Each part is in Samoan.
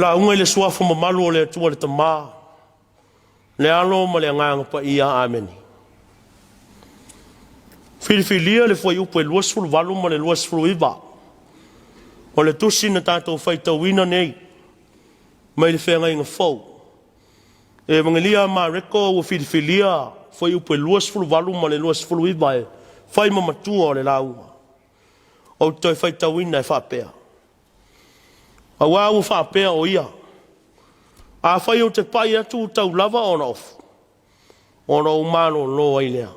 lauga i le Suafa mamalu o le Atua le Tama, le Alo ma le Agaga Paia. Amene. Filifilia le fuaiupu e 28 ma le 29 o le tusi na tatou faitauina nei mai le Feagaiga Fou. Evagelia a Mareko ua filifilia fuaiupu e 28 ma le 29 e fai ma matua o le lauga. Ou te toe faitauina e faapea: Aua ua faapea o ia, afai ou te pai atu tau lava ona ofu, ona ou malolo ai lea.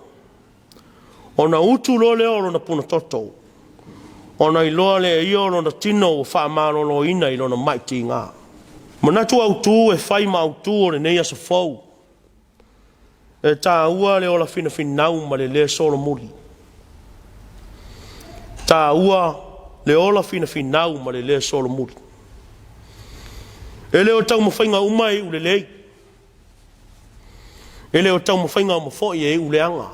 Ona utu loa lea o lona punatoto, ona iloa lea e ia o lona tino ua faamaloloina i lona mai tiga. Manatu autu e fai ma autu o lenei aso fou, e taua le ola finafinau ma le lē solomuli. Taua le ola finafinau ma le lē solomuli. E le o taumafaiga uma e iu lelei. E le o taumafaiga uma foi e iu leaga.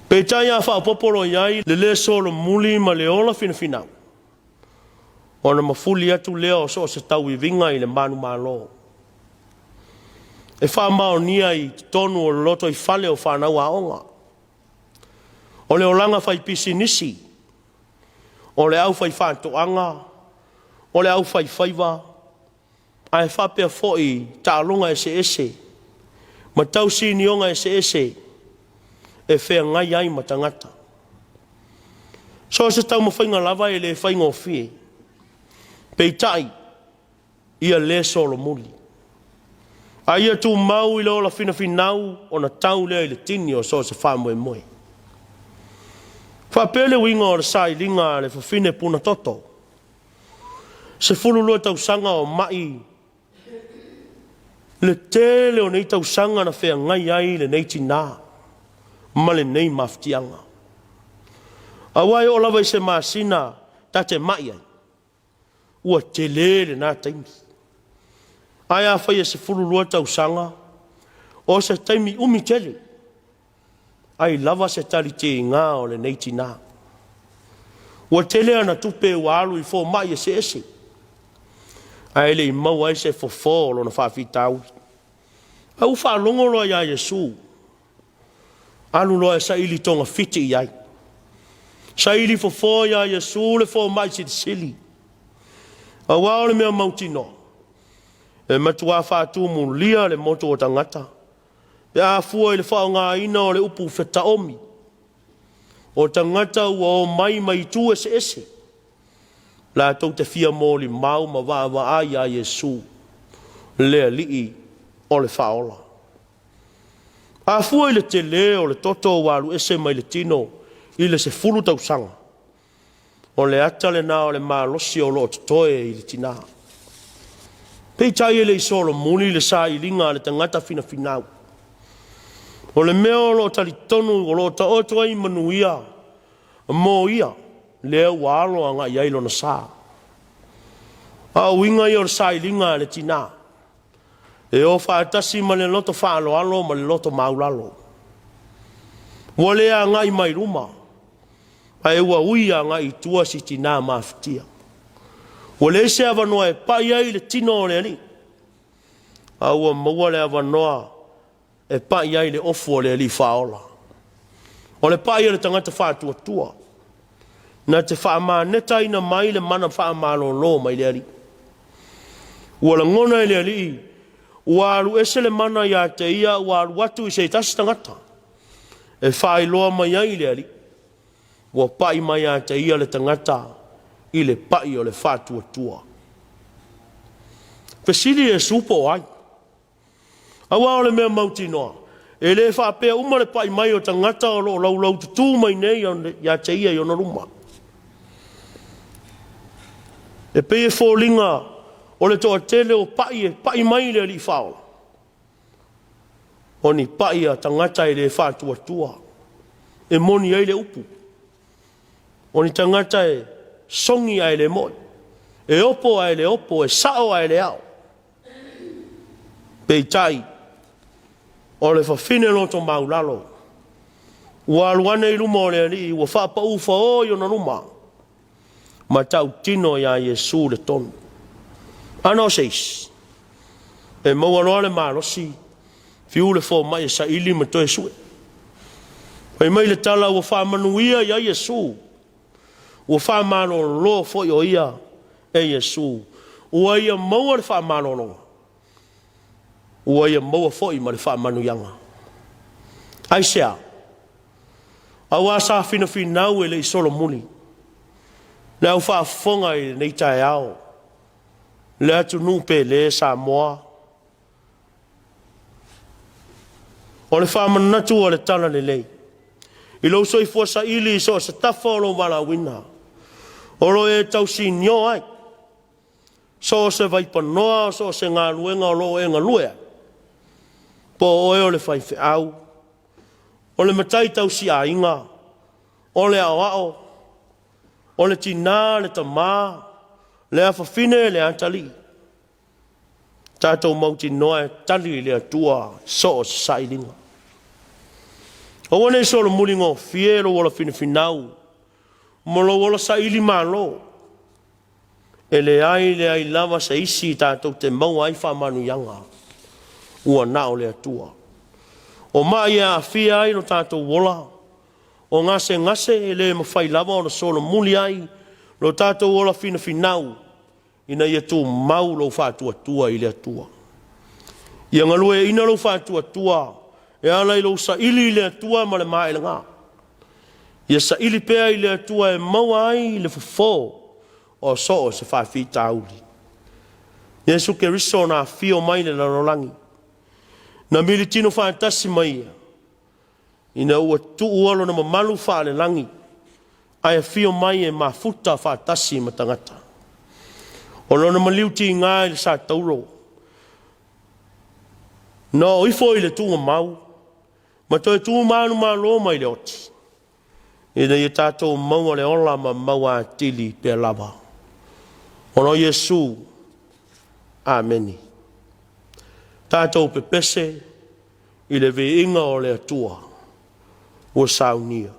Peitai a faaopoopo loa i ai le lē solomuli ma le ola finafinau, ona mafuli atu lea o so o se tauiviga i le manumalo. E faamaonia i totonu o le lotoifale o fanau aoga, o le olaga faipisinisi, o le aufaifaatoaga, o le aufaifaiva, ae faapea foi taaloga eseese ma tausinioga eseese e feagai ai ma tagata. So o se taumafaiga lava e le faigofie, peitai ia le solomuli, a ia tumau i le ola finafinau ona tau lea i le tini o so o se faamoemoe. Faapea le uiga o le sailiga a le fafine punatoto, 12 tausaga o mai le tele o nei tausaga na feagai ai lenei tinā ma lenei mafatiaga. Aua e oo lava i se masina ta te mai ai, ua tele lena taimi. Ae afai e 12 tausaga, o se taimi umi tele, ai lava se tali tiga o lenei tinā. Ua tele ana tupe ua alu i fomai eseese, ae le i maua ai se fofo o lona faafitauli. Ae ua faalogo loa ia Iesu, alu loa e saili togafiti i ai. Saili fofo ia Iesu le fomai silisili. Aua o le mea mautinoa, e matuā faatumulia le motu o tagata pe a fua i le faaaogaina o le upu fetaomi, o tagata ua omai mai itu eseese latou te fia molimau ma vaavaai iā Iesu, le Alii o le Faaola. A fua i le telē o le toto ua alu ese mai le tino i le 10 tausaga, o le ata lena o le malosi o lo o totoe i le tinā. Peitai e le i solomuli le sailiga a le tagata finafinau. O le mea o lo o talitonu o lo o taoto ai manuia mo ia, lea ua alo agai i ai lona sa. A o uiga ia o le sailiga a le tinā, e o faatasi ma le loto faaaloalo ma le loto maualalo. Ua le agai mai luma, ae ua ui agai i tua si tinā mafatia. Ua leai se avanoa e pai ai i le tino o le Alii, a ua maua le avanoa e pai ai i le ofu o le Alii Faaola. O le pai a le tagata faatuatua, na te faamanetaina mai le mana faamalolo mai le Alii. Ua lagona e le Alii, ua alu ese le mana ia te ia ua alu atu i se tasi tagata, e faailoa mai ai i le Alii, ua pai mai ia te ia le tagata i le pai o le faatuatua. Fesili Iesu po o ai? Aua o le mea mautinoa, e le faapea uma le pai mai o tagata o lo o laulaututu mai nei ia te ia i ona luma. E pei e foliga o le toatele o pai e pai mai i le Alii Faaola, o ni pai a tagata e le faatuatua, e moni ai le upu, o ni tagata e sogi ae le mo'i, e opo ae le opo, e sao ae le ao. Peitai, o le fafine loto maulalo, ua alu ane i luma o le Alii, ua faapau fao i ona luma, ma tautino iā Iesu le tonu. Ana o se isi, e maua loa le malosi, fiu le fomai e saili ma toe sue. Fai mai le tala ua faamanuia ia Iesu, ua faamalolo foi o ia e Iesu, ua ia maua le faamalologa, ua ia maua foi ma le faamanuiaga. Aisea? Aua sa finafinau e le i solomuli le au faafofoga i lenei taeao, le atunuu pele Samoa. O le faamanatu o le Talalelei i lou soifua saili i so o se tafa o lou valaauina, o lo o e tausinio ai, so o se vaipanoa, so o se galuega o lo o e galue ai, po o oe o le faifeau, o le matai tausiaiga, o le aoao, o le tina, le tama, le afafine, le atalii, tatou mautinoa e tali le Atua i so o se sailiga. Aua ne i solomuli gofie lou ola finafinau ma lou ola sailimalo. E leai leai lava se isi tatou te maua ai faamanuiaga, ua na o le Atua. O mai e aafia ai lo tatou ola, o gasegase e le mafai lava ona solomuli ai lo tatou ola finafinau ina ia tumau lou faatuatua i le Atua. Ia galueaiina lou faatuatua e ala i lou saili i le Atua ma le maelega. Ia saili pea i le Atua e maua ai le fofo o so o se faafitauli. Iesu Keriso na afio mai i le lalolagi, na militino faatasi ma Ia, ina ua tuua lona mamalu faalelagi, ae afio mai e mafuta faatasi ma tagata. O lona maliu tiga i le satauro, na oo ifo i le tuugamau ma toe tu manumalo mai le oti, ina ia tatou maua le ola ma maua atili pea lava. Ona o Iesu. Amene. Tatou pepese i le viiga o le Atua ua saunia.